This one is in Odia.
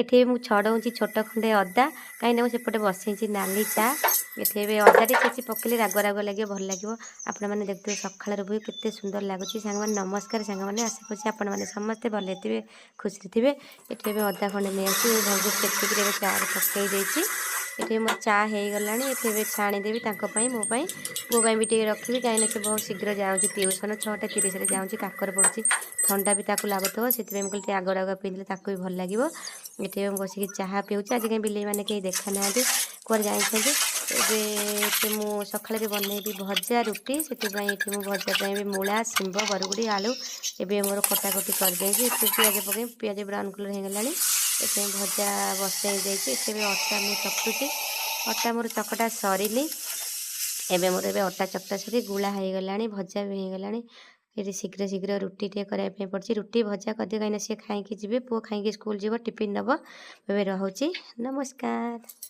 ଏଠି ମୁଁ ଛଡ଼ଉଛି ଛୋଟ ଖଣ୍ଡେ ଅଦା, କାହିଁକିନା ମୁଁ ସେପଟେ ବସେଇଛି ନାଲି ଚା। ଏଠି ଏବେ ଅଦା ଟିକେ ଛେଚି ପକେଇଲେ ରାଗ ରାଗ ଲାଗିବ, ଭଲ ଲାଗିବ। ଆପଣମାନେ ଦେଖୁଥିବେ ସକାଳର ଭ୍ୟୁ କେତେ ସୁନ୍ଦର ଲାଗୁଛି। ସାଙ୍ଗମାନେ ନମସ୍କାର। ସାଙ୍ଗମାନେ, ଆଶା କରୁଛି ଆପଣମାନେ ସମସ୍ତେ ଭଲରେ ଥିବେ, ଖୁସିରେ ଥିବେ। ଏଠି ଏବେ ଅଦା ଖଣ୍ଡେ ନେଇ ଆସି ଭଲରେ ଛେଚିକିରି ଏବେ ଚାରେ ପକେଇ ଦେଇଛି। ଏଠି ମୋର ଚା ହେଇଗଲାଣି। ଏଠି ଏବେ ଛାଣିଦେବି ତାଙ୍କ ପାଇଁ, ମୋ ପାଇଁ, ପୁଅ ପାଇଁ ବି ଟିକେ ରଖିବି, କାହିଁକିନା ସେ ବହୁତ ଶୀଘ୍ର ଯାଉଛି ଟିଉସନ୍। 6:30ରେ ଯାଉଛି, କାକର ପଡ଼ୁଛି, ଥଣ୍ଡା ବି ତାକୁ ଲାଗୁଥିବ। ସେଥିପାଇଁ ମୁଁ କହିଲି ଟିକେ ଆଗ ଆଗ ପିଇଦେଲେ ତାକୁ ବି ଭଲ ଲାଗିବ। ଏଠି ମୁଁ ବସିକି ଚାହା ପିଉଛି। ଆଜି କାହିଁ ବିଲେଇମାନେ କେହି ଦେଖା ନାହାନ୍ତି, କୁଆଡ଼େ ଯାଇଛନ୍ତି। ଏବେ ଏଠି ମୁଁ ସକାଳରେ ବନେଇବି ଭଜା ରୁଟି। ସେଥିପାଇଁ ଏଠି ମୁଁ ଭଜା ପାଇଁ ବି ମୂଳା, ଶିମ୍ବ, ବରଗୁଡ଼ି, ଆଳୁ ଏବେ ମୋର କଟାକଟି କରିଦେଇଛି। ଏଠି ପିଆଜ ପକାଇ ପିଆଜ ବ୍ରାଉନ୍ କଲର୍ ହେଇଗଲାଣି। ଏଠି ଭଜା ବସେଇ ଦେଇଛି। ଏଠି ବି ଅଟା ମୁଁ ଚକଟୁଛି। ଅଟା ମୋର ଚକଟା ସରିନି। ଏବେ ମୋର ଏବେ ଅଟା ଚକଟା ସରି ଗୁଳା ହେଇଗଲାଣି, ଭଜା ବି ହେଇଗଲାଣି। ଏଠି ଶୀଘ୍ର ଶୀଘ୍ର ରୁଟି ଟିକେ କରିବା ପାଇଁ ପଡ଼ୁଛି। ରୁଟି ଭଜା କରିଦିଏ, କାହିଁକିନା ସିଏ ଖାଇକି ଯିବେ। ପୁଅ ଖାଇକି ସ୍କୁଲ ଯିବ, ଟିଫିନ୍ ନେବ। ଏବେ ରହୁଛି, ନମସ୍କାର।